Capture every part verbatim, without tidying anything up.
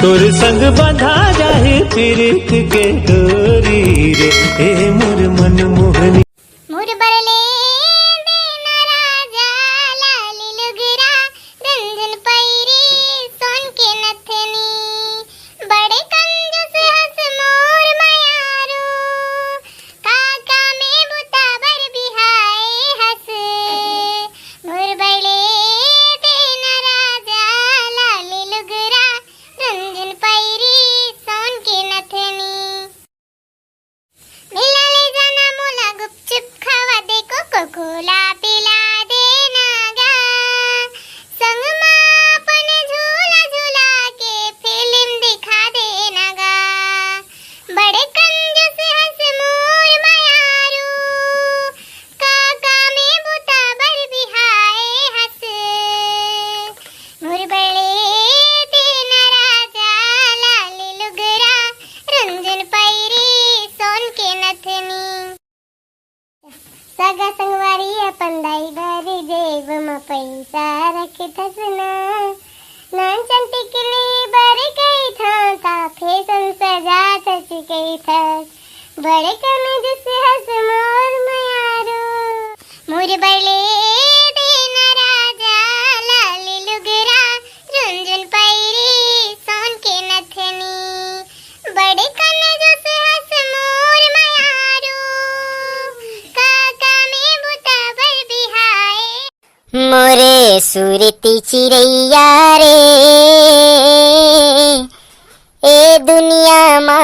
तोर संग बंधा जाही प्रीत के डोरी रे, ए मोर मन मोहनी। मोर बर ले देना राजा लाली लुगरा, रुंझुन पैरी सोन के नथनी। बड़े कंजूस हस मोर मयारू, का का में बुता बर बिहाए हस। मोर बर ले देना राजा लाली लुगरा, रुंझुन पैरी सोन के नथनी। मेला ले जाना मोला गुपचुप खवा दे, कोको कोला पिला देना गा। संग मा अपन झूला झूला के फिल्म दिखा देना गा। बड़े कंजूस हस मोर मयारू, का का में बुता बर बिहाए हस। मोर बर ले देना राजा लाली लुगरा, रुंझुन पैरी सोन के नथनी। सगा संगवारी अपन दाई बर जेब म पइसा रखथस ना, नानचन टिकली बर कहिथस ता फैशन सजाथस कहिथस। बड़े कंजूस हस मोर मयारू। मोर बर ले देना राजा लाली लुगरा, रुंझुन पैरी सोन के नथनी। बड़े कंजूस हस मोर मयारू, का का में बुता बर बिहाए। मोरे सुरती चिरैया रे, ए दुनिया मा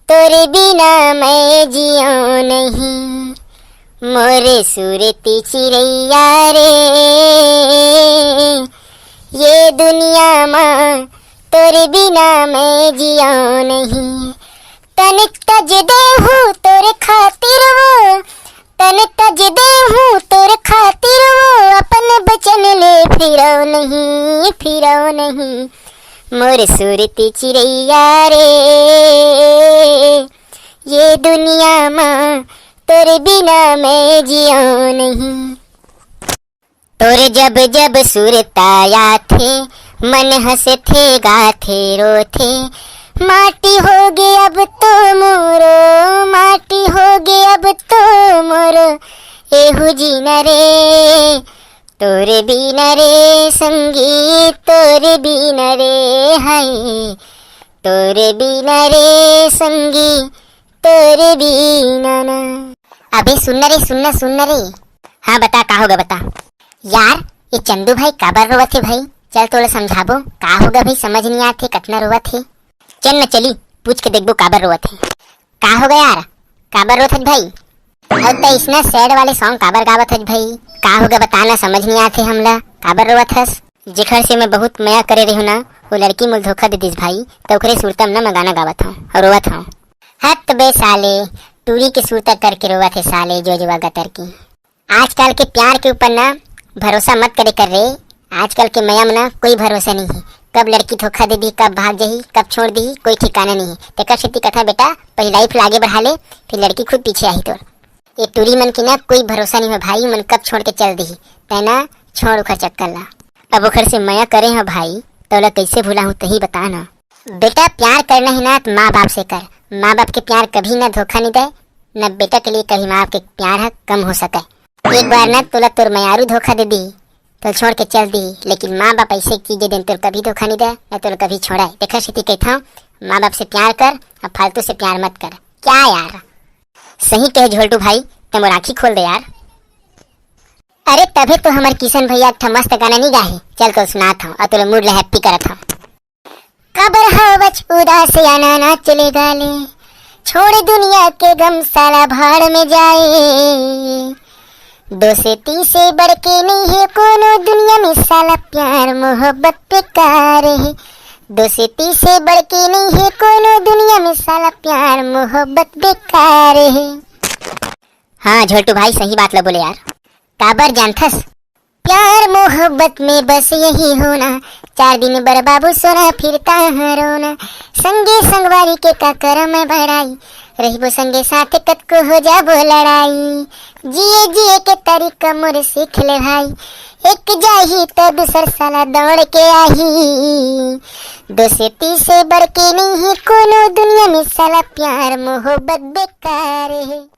तोरे बिना मैं जियो नहीं। मोरे सुरती चिरैया रे, ये दुनिया मा तोरे बिना मैं जियो नहीं। तन तज दे हूँ तोरे खातिर वो, तन तज दे हूँ तोरे खातिर वो, अपन बचन ले फिरो नहीं, फिरो नहीं। मोर सुरती चिरैया रे, ये दुनिया मा तोरे बिना मैं जियो नहीं। तोरे जब जब सुरता आथे, मन हंसथे गाथे रोथे। माटी होगे अब तो मोरो, माटी होगे अब तो मोरो, एहू जीना रे। तोरे बिना रे संगी, तोरे बिना रे हाय, तोरे बिना रे संगी, तोरे बिना ना। अबे सुन न रे, सुन न, सुन न रे। हाँ बता, का होगे बता। यार, ये चंदू भाई काबर रोवत हे भाई? चल तोला समझाबो, का होगे भाई, समझ नहीं आथे, कतना रोवत हे। चल न चली, पूछ के देखबो काबर रोवत हे। का होगे यार, काबर रोवत हस भाई? अउ त इसना sad वाले song काबर गावत हस भाई? का होगे बता ना, समझ नहीं आथे हमला, काबर रोवत हस? जेखर से मैं बहुत मया करे रेहूं ना, वो लड़की मोला धोखा दे दिस भाई, त ओखरे सुरता म ना मैं गाना गावत हूँ अउ रोवत हूँ। हत बे साले, टूरी के सुरता करके रोवत हे साले, जो जुआ गतर की। आजकल के प्यार के ऊपर ना भरोसा मत करे कर रे। आजकल के मया म ना कोई भरोसा नहीं है। कब लड़की धोखा दे दी, कब भाग जाही, कब छोड़ दी, कोई ठिकाना नहीं है। तेकर सेती कथा बेटा, पहली life ला आगे बढ़ा ले, फिर लड़की खुद पीछे आही तोर। ये टूरी मन के ना कोई भरोसा नहीं है भाई, मन कब छोड़ के चल दी। तै ना छोड़ ओखर चक्कर ला। अब ओखर से मया करे हो भाई, तोला कैसे भुला हूँ, तही बता ना। बेटा, प्यार करना है ना तो माँ बाप से कर। माँ बाप के प्यार कभी ना धोखा नहीं दे, ना बेटा के लिए कभी माँ बाप के प्यार ह कम हो सके। एक बार ना तोला तोर मयारू धोखा दे दी, तो छोड़ के चल दी, लेकिन माँ बाप ऐसे चीजें देन तोर कभी धोखा नहीं दे, ना तोर कभी छोड़ा है। तेखर सेती कहता हूँ, माँ बाप से प्यार कर, अब फालतू से प्यार मत कर। क्या यार, सही कहे झोलटू भाई, ते मोर आँखी खोल दे यार। अरे तभे तो हमर किशन भैया एक ठा मस्त गाना नहीं गाहे, चल तो सुनात हूँ और तोला mood ले happy करत हूँ। काबर हवच उदास या ना, नाच ले गा ले, छोड़ दुनिया के गम, साला भाड़ में जाए। दोस्ती से बढ़ के नहीं है कोनो दुनिया में, साला प्यार मोहब्बत बेकार है। दोस्ती से बढ़ के नहीं है कोनो दुनिया में, साला प्यार मोहब्बत बेकार है। हाँ झोलटू भाई, सही बात ला बोले यार। काबर जानथस, प्यार मोहब्बत में बस यही होना, चार दिन बर बाबू सोना फिर कहाँ रोना। संगी संगवारी के का करम बड़ाई, रहिबो संगे साथ कतको हो जाबो लड़ाई। जिए जिए के तरीका मोर सीख ले भाई, एक जाही त दूसर साला दौड़ के आही। दोस्ती से बढ़ के नहीं है कोनो दुनिया में साला, प्यार मोहब्बत बेकार है।